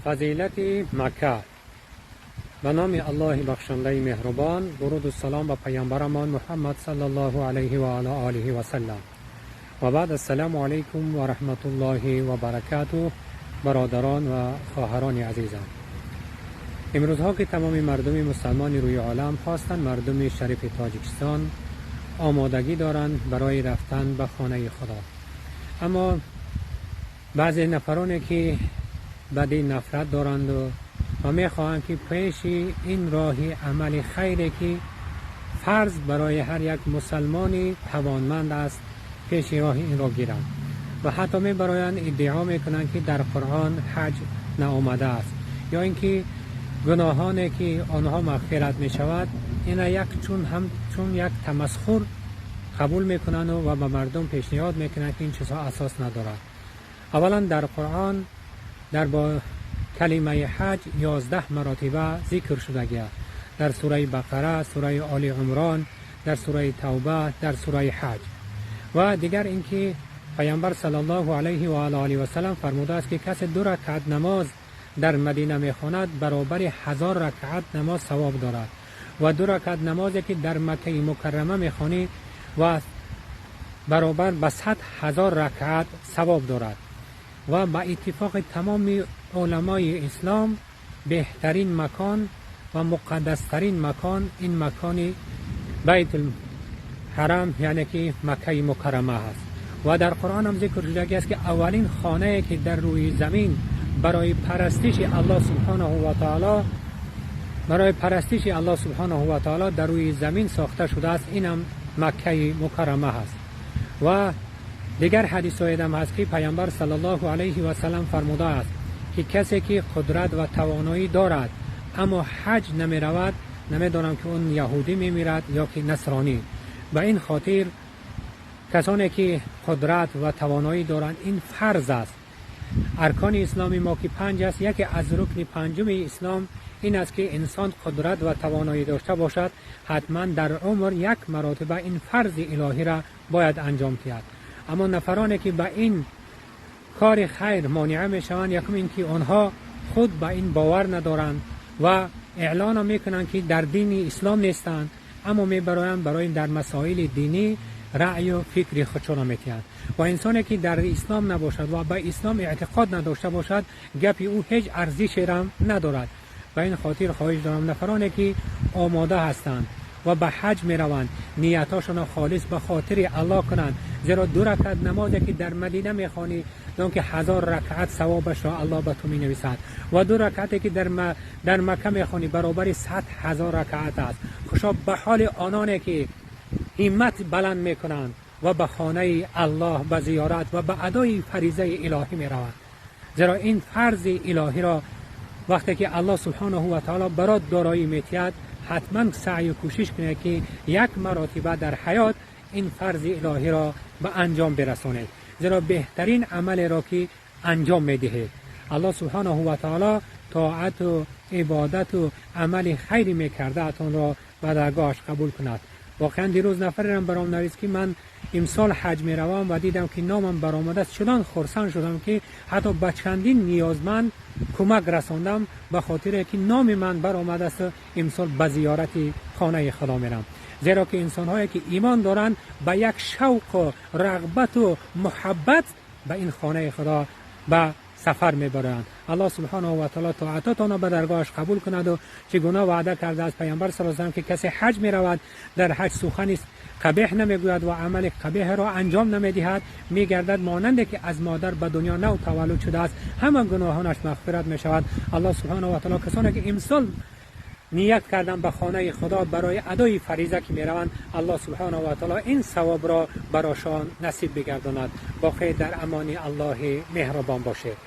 Фазилати Макка. Ба номи Аллоҳи бахшандаи меҳрубон, дуруду салом ба паёмбарамон Муҳаммад саллаллоҳу алайҳи ва ала олиҳи васаллам. Ва баъд, ассалому алайкум ва раҳматуллоҳи ва баракатуҳ. Бародарон ва хоҳарони азизам, имрӯзҳо ки тамоми мардуми мусалмони рӯи олам, хостан мардуми шарифи Тоҷикистон, омодагӣ доранд барои рафтан ба хонаи Худо, аммо баъзе нафароне ки ба дин нафрат доранду ва мехоҳанд, ки пеши ин роҳи амали хайре, ки фарз барои ҳар як мусалмони тавонманд аст, пеши роҳи инро гиранд ва ҳатто мебароянд, иддао мекунанд, ки дар Қуръон ҳаҷ наомадааст ё ин ки гуноҳоне, ки онҳо мағфират мешавад, ина як чун ҳамчун як тамасхур қабул мекунанду ва ба мардум пешниҳод мекунанд, ки ин чизҳо асос надорад. Аввалан, дар Қуръон дар бо калимаи ҳаҷ 11 маротиба зикр шудагиаст: дар сураи Бақара, сураи Оли Умрон, дар сураи Тавба, дар сураи Ҳаҷ. Ва дигар ин ки паёмбар саллаллоҳу алайҳи ва алайҳи васаллам фармудааст, ки касе ду ракъат намоз дар Мадина мехонад, баробари 1000 ракъат намоз савоб дорад ва ду ракъат намозе, ки дар Маккаи Мукаррама мехонӣ, ва баробар ба 100 000 ракъат савоб дорад. Ва ба иттифоқи тамоми уламои ислом беҳтарин макон ва муқаддастарин макон ин макони Байтулҳарам, яъне ки Маккаи Мукаррама аст. Ва дар Қуръон ҳам зикр шудагӣ аст, ки аввалин хонае, ки дар рӯи замин барои парастиши Аллоҳ субҳонаҳу ва таоло, барои парастиши Аллоҳ субҳонаҳу ва таоло дар рӯи замин сохта шудааст, инам Маккаи Мукаррама ҳаст. Ва дигар ҳадисҳоедам ҳаст, ки паёмбар саллаллоҳу алайҳи васаллам фармудааст, ки касе ки қудрат ва тавоноӣ дорад, аммо ҳаҷ намеравад, намедонам, ки он яҳудӣ мемирад ё ки насронӣ. Ба ин хотир касоне ки қудрат ва тавоноӣ доранд, ин фарз аст. Аркони исломи мо ки панҷ аст, яке аз рукни панҷуми ислом ин аст, ки инсон қудрат ва тавоноӣ дошта бошад, ҳатман дар умр як маротиба ин фарзи илоҳира бояд анҷом диҳад. Аммо нафароне, ки ба ин кори хайр монеа мешаванд, якум ин ки онҳо худ ба ин бовар надоранд ва эълона мекунанд, ки дар дини ислом нестанд, аммо мебароянд, барои дар масоили динӣ раъю фикри худшонро метиҳанд. Ва инсоне, ки дар ислом набошад ва ба ислом эътиқод надошта бошад, гапи ӯ ҳеҷ арзишерам надорад. Ба ин хотир хоҳиш дорам, нафароне, ки омода ҳастанд ва ба ҳаҷ мераванд, ниятҳошонро холис ба хотири Аллоҳ кунанд, зеро ду ракат намозе, ки дар Мадина мехонӣ, дон ки 1000 ракат савобашро Аллоҳ ба ту менависад ва ду ракате, ки дар Макка мехонӣ, баробари 100 000 ракат аст. Хушо ба ҳоли ононе, ки ҳиммат баланд мекунанд ва ба хонаи Аллоҳ ба зиёрат ва ба адои фаризаи илоҳӣ мераванд, зеро ин фарзи илоҳиро вақте ки Аллоҳ субҳонаҳу ва таоло барот дороӣ метиҳад, ҳатман саъю кӯшиш кунед, ки як маротиба дар ҳаёт ин фарзи илоҳиро ба анҷом бирасонед, зеро беҳтарин амалеро, ки анҷом медиҳед, Аллоҳ субҳонаҳу ва таоло тоату ибодату амали хайри мекардаатонро ба даргоҳаш қабул кунад. Воқеан, дирӯз нафарерам баром навист, ки ман имсол ҳаҷ меравам ва дидам, ки номам баромадааст, чунон хурсанд шудам, ки ҳатто ба чандин ниёзманд кӯмак расондам, ба хотире ки номи ман баромадааст, имсол ба зиёрати хонаи Худо мерам. Зеро ки инсонҳое, ки имон доранд, ба як шавқу рағбату муҳаббат ба ин хонаи Худо ба сафар мебароянд. Аллоҳ субҳонаҳу ва таоло тоатотонро ба даргоҳаш қабул кунаду чӣ гуна ваъда кардааст паёмбар с ки касе ҳаҷ меравад, дар ҳаҷ сухани қабеҳ намегӯяд ва амали қабеҳро анҷом намедиҳад, мегардад монанде ки аз модар ба дунё нав таваллуд шудааст, ҳама гуноҳонаш мағфират мешавад. Аллоҳ субҳонаҳу ва таоло касоне, ки имсол ният кардан ба хонаи Худо барои адои фариза ки мераванд, Аллоҳ субҳонаҳу ва таоло ин савобро барошон насиб бигардонад. Боқӣ дар амони Аллоҳи меҳрубон бошед.